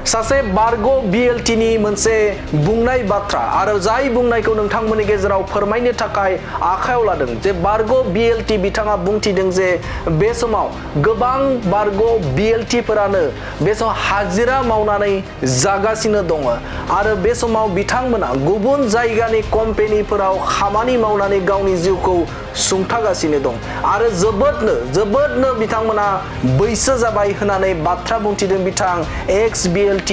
सासे बारग' BLT नि मोनसे बुंनाय बाथ्रा आरो जाय बुंनायखौ नोंथांमोननि गेजेराव फोरमायनो थाखाय आखायाव लादों जे बारग' BLT बिथाङा बुंथिदों जे बे समाव गोबां बारग' BLT फोरानो बे समाव हाजिरा मावनानै जागासिनो दङ आरो बे समाव बिथांमोना गुबुन जायगानि कम्पानिफोराव खामानि मावनानै गावनि जिउखौ सुंथागासिनो दं आरो जोबोदनो बिथांमोना बैसो जाबाय होननानै बाथ्रा बुंथिदों बिथां एक्स BLT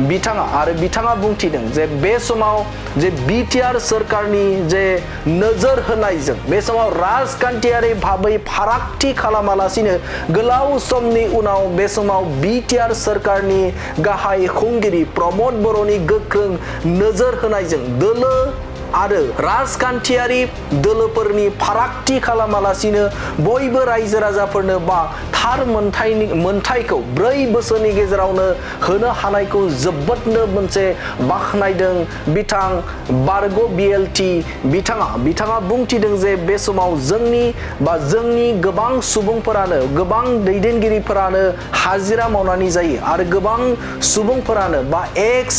बिथाङा आरो बिथाङा बुंथिदों जे बे समाव जे BTR सरकारनि जे नोजोर होनायजों बे समाव राजखान्थियारि भाबै फारागथि खालामालासिनो गोलाव समनि उनाव बे समाव BTR सरकारनि गाहाय खुंगिरि प्रमद बर'नि गोख्रों नोजोर होनायजों दोलो आरो राजखान्थियारि दोलोफोरनि फारागथि खालामालासिनो बयबो रायजो राजाफोरनो बा थार मोनथायखौ 4 बोसोरनि गेजेरावनो होनो हानायखौ जोबोदनो मोनसे बाखनायदों बिथां बारग' BLT बिथाङा बुंथिदों जे बे समाव जोंनि गोबां सुबुंफोरानो गोबां दैदेनगिरिफोरानो हाजिरा मावनानै जायो आरो गोबां सुबुंफोरानो बा एक्स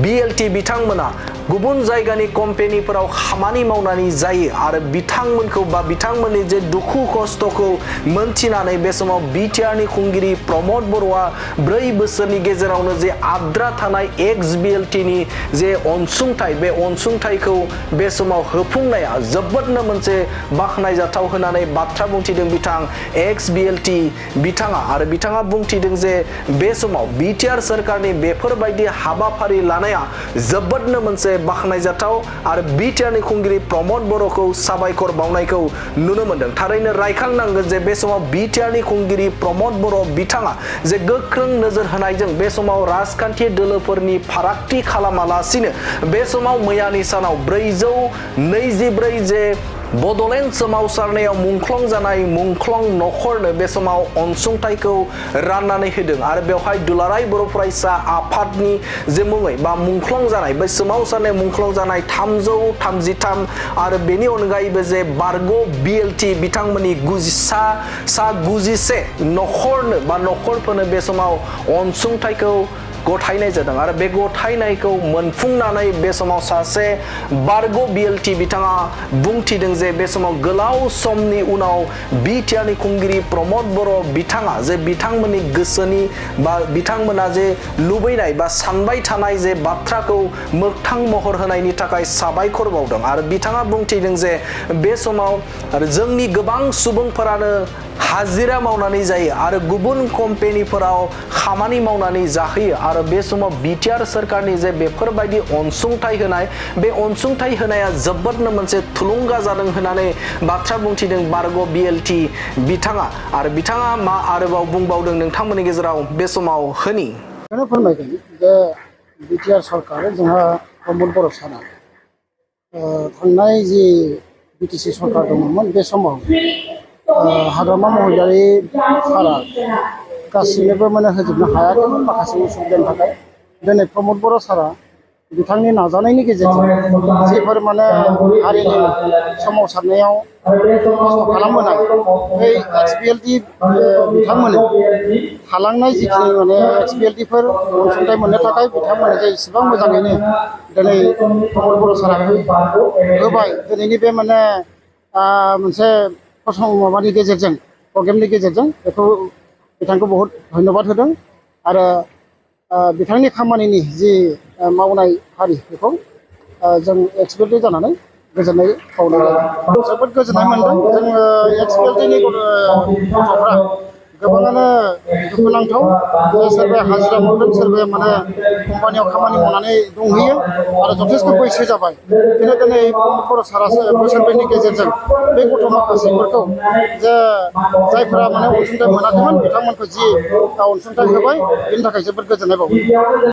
BLT बिथांमोना गुबुन जायगानि कम्पानिफोराव खामानि मावनानै जायो आरो बिथांमोनखौ बा बिथांमोननि जे दुखु खस्थ'खौ मोनथिनानै बे समाव BTR नि खुंगिरि प्रमद बर'आ 4 बोसोरनि गेजेरावनो जे आद्रा थानाय एक्स BLT नि जे अनसुंथाइ बे अनसुंथाइखौ बे समाव होफुंनाया जोबोदनो मोनसे बाखनायजाथाव होननानै बाथ्रा बुंथिदों बिथां एक्स BLT बिथाङा आरो बिथाङा बुंथिदों जे बे समाव BTR सरकारनि बेफोरबायदि हाबाफारि लानाया जोबोदनो मोनसे बाखनायजाथाव आरो BTR नि खुंगिरि प्रमद बर'खौ साबायखर बावनायखौ नुनो मोनदों। थारैनो रायखांनांगोन जे बे समाव BTR नि खुंगिरि प्रमद बर' बिथाङा जे गोख्रों नोजोर होनायजों बे समाव राजखान्थि दोलोफोरनि फारागथि खालामालासिनो बे समाव मैयानि सानाव 424 जे बड'लेण्ड सोमावसारनायाव मुंख्लं जानाय मुंख्लं नखरनो बे समाव अनसुंथाइखौ राननानै होदों आरो बेवहाय दुलाराय बर' फरायसा आफादनि जे मुङै बा मुंख्लं जानाय बै सोमावसारनाय मुंख्लं जानाय 333 आरो बेनि अनगायैबो जे बारग' BLT बिथांमोननि 91 नखरनो बा नखरफोरनो बे समाव अनसुंथाइखौ गथायनाय जादों आरो बे गथायनायखौ मोनफुंनानै बे समाव सासे बारग' BLT बिथाङा बुंथिदों जे बे समाव गोलाव समनि उनाव BTR नि खुंगिरि प्रमद बर' बिथाङा जे बिथांमोननि गोसोनि बा बिथांमोना जे लुबैनाय बा सानबाय थानाय जे बाथ्राखौ मोगथां महर होनायनि थाखाय साबायखर बावदों आरो बिथाङा बुंथिदों जे बे समाव जोंनि गोबां सुबुंफोरानो हाजिरा मावनानै जायो आरो गुबुन कम्पानिफोराव खामानि मावनानै जाहैयो आरो बे समाव BTR सरकारनि जे बेफोरबायदि अनसुंथाइ होनाय बे अनसुंथाइ होनाया जोबोदनो मोनसे थुलुंगा जादों होननानै बाथ्रा बुंथिदों बारग' BLT बिथाङा आरो बिथाङा मा आरोबाव बुंबावदों नोंथांमोननि गेजेराव बे समाव होनि फोरमायगोन जे BTR सरकार जोंहा प्रमद बर' सारा थांनाय जि BTC सरकार दङमोन बे समाव हाग्रामा महिलारि सारा गासैनोबो माने होजोबनो हायाखैमोन माखासे उसुबिदानि थाखाय दिनै प्रमद बर' सारा बिथांनि नाजानायनि गेजेरजों जिफोर माने हारिनि सोमावसारनायाव खस्थ' खालामबोनाय बै एक्स BLT बिथांमोननो थालांनाय जिखिनि माने एक्स BLT फोर अनसुंथाइ मोननो थाखाय बिथांमोननो जे इसेबां मोजाङैनो दिनै प्रमद बर' सारा होबाय दिनैनि बे माने मोनसे माबानि गेजेरजों प्रग्रामनि गेजेरजों बेखौ बिथांखौ बहुत धन्यबाद होदों आरो बिथांनि खामानिनि जि मावनाय हारि बेखौ जों एक्स BLT जानानै गोजोननाय खावलाय जोबोद गोजोननाय मोनदों जोङो एक्स BLT नि गथ'फ्रा गोबाङानो दुखुनांथाव सोरबाया हाजिरा मावदों सोरबाया माने कम्पानियाव खामानि मावनानै दंहैयो आरो जथेस्थ' बैसो जाबाय बेनिखायनो दिनै बर' सारासो बोसोरब्रैनि गेजेरजों बे गथ' माखासेफोरखौ जे जायफोरा माने अनसुंथाइ मोनाखैमोन बिथांमोनखौ जि अनसुंथाइ होबाय बेनि थाखाय जोबोद गोजोननाय बावो।